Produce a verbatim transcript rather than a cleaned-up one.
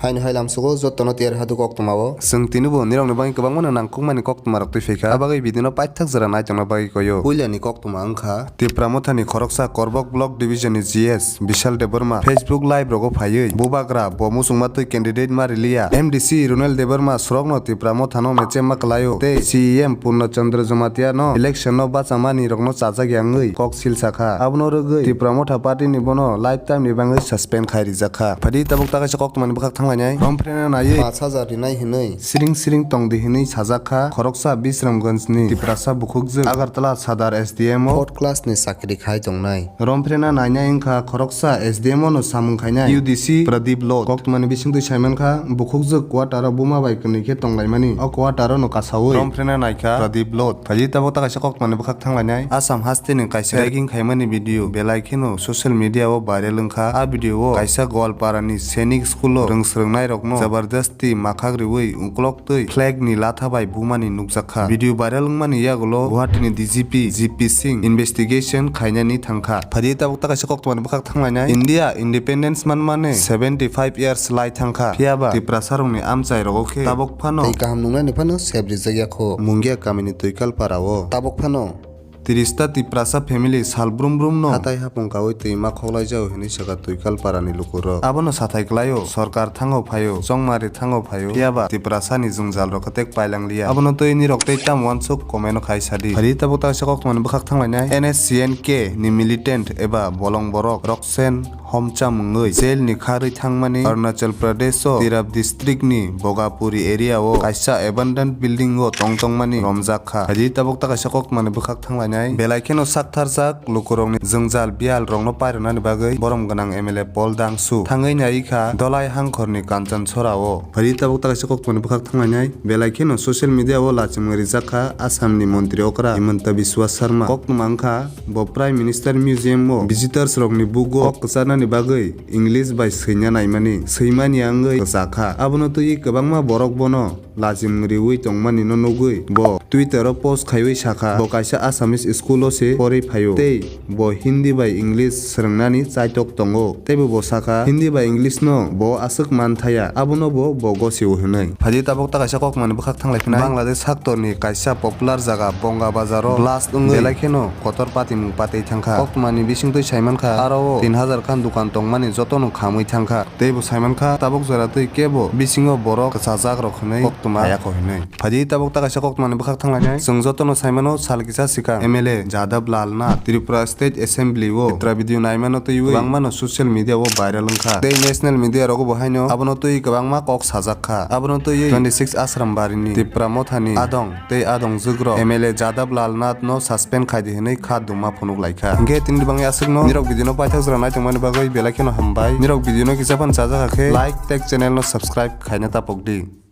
Haino hai lamsugo jotono tiyar hadu koktwmao. Chwng tinibo nirokni bagwi kwbangmano nangkukmani koktwmarok twi phaikha. Abagwi video no paithak jora naitongna bagwi koyo. Puilani koktwma wngkha. Tipra Mothani khoroksa Korbok Block Division ni G S Bishal Debbarma Facebook Live rogo phaiwi bubagra bo muchungma twi candidate ma riliya. M D C Ronel Debbarma srokno Tipra Mothano mechemma kwlaio tei C E M Purna Chandra Jamatia no election no bachamani rokno chajak ya wngwi kok sil sakha. Abono rwgwi Tipra Motha party ni bono lifetime ni bagwi suspend khai rijak kha. Phadi tabuk takaisa koktwmani bwkhak thanglainai. Romphrenai naiwi paanch hajar rinai hinwi siring siring tongdi hinwi sajak kha khoroksa Bisramganj ni Tiprasa bukhukjwk Agartala Sadar S D M o fourth class ni chakri khai tongnai. Romphrenai nainai wngkha khoroksa S D M o no samung khainai U D C Pradip Lod. Koktwmani bisingtwi saimankha bukhukjwk quarter o buma bai kwnwi khe tonglaimani. O quarter o no kasawi romphrenai naikha Pradip Lod. Phadi tabuk takaisa koktwmani bwkhak thanglainai. Assam hasteni kaisa ragging khaimani video belai kheno social media o viral wngkha. A video o kaisa Goalpara ni Sainik school o rwng swrwngnairokno jabardasti makhak riwi uklok twi flag ni latha bai bumani nukjakha. Video viral wngmani yagulo Guwahati ni D G P G P Singh investigation khainani thangkha. Phadi tabuk takaisa koktwmani bwkhak thanglainai. India independence manmani seventy five years lai thangkha. Phiyaba Tiprasarokni amchai rogo khe tabuk phano tei kaham nungnani phano sep rijak yakho. Mungia kamini Twikal Para o tabuk phano Tirista Tiprasa family sal brum brum no hatai hapung kawi twi ma khoklai jao hinwi sakha Twikal Para ni lukurok. Abono sathai kwlaio, sorkar thango phaio, chongmari thango phaio, phiyaba Tiprasa ni jwngjal rok kwtek pailang liya. Abono twi nirok tei tamo uansuk comment o khai sadi. Phadi tabuk takaisa koktwmani bwkhak thanglainai. N S C N K ni militant eba bolong borok Roksen Homcha mungwi jail ni kharwi thangmani Arunachal Pradesh o Tirap district ni Bogapuri area o kaisa abandoned building o tong tongmani romjak kha. Phadi tabuk takaisa koktwmani bwkhak thanglainai. Belai kheno saktharjak lukurokni jwngjal biyal rokno pairwnani bagwi borom gwnang M L A Paul Dangsu thangwi nai kha Dolai hangkhorni Kanchanchora o. Phadi tabuk takaisa koktwmani bwkhak thanglainai. Belai kheno social media o lachimwi rijak kha Assam ni montri okra Himanta Biswa Sarma. Koktwma wngkha bo Prime Minister Museum o visitors rokni bugo kok kwcharnani bagwi English bai swina naimani, swimani wngwi kwchakha. Abono twiwi kwbangma borok bono lachimung riwi tongmani no nugwi bo Twitter o post khaiwi sakha, bo kaisa Assamese school o se porwi phaio tei bo Hindi bai English swrwngnani chaitok tongo. Teibo bo sakha, Hindi bai English no bo aswk man thaya, abono bo bo gosio hwnwi. Phadi tabuk ta kaisa koktwmani bwkhak thanglai phinai. Bangladesh haktorni kaisa popular jaga Bonga Bazar o blast wngwi belai kheno kotor patimung patwi thangkha. Koktwmani bisingtwi saimankha, aro o tin hajar khan dukan tongmani jotono khamwi thangkha. Teibo saimankha, tabuk jora twi kebo bisingo borok kwchajak rok hwnwi koktwma hayakho hinwi. Phadi tabuk ta kaisa koktwmani bwkhak thanglainai. Chwng jotono saimano, sal kisa swkang M L A Jadab Lal Nath Tripura State Assembly o Tripura video naimano twiwi kwbangmano social media o viral wngkha. Tei national media rogo bo haino abono twi kwbangma kok sajak kha. Abono twiwi twenty six Ashram Bari ni Tipra Mothani adong tei adongjwk rok M L A Jadab Lal Nath no suspend khaidi hinwi kha duma phunuk laikha. Hwnkhe tini bangwi aswkno nirok video no paithak jora naitongmani bagwi belai kheno hambai. Nirok video no kisa phano chajak khe like tei channel no subscribe khaina tapok di.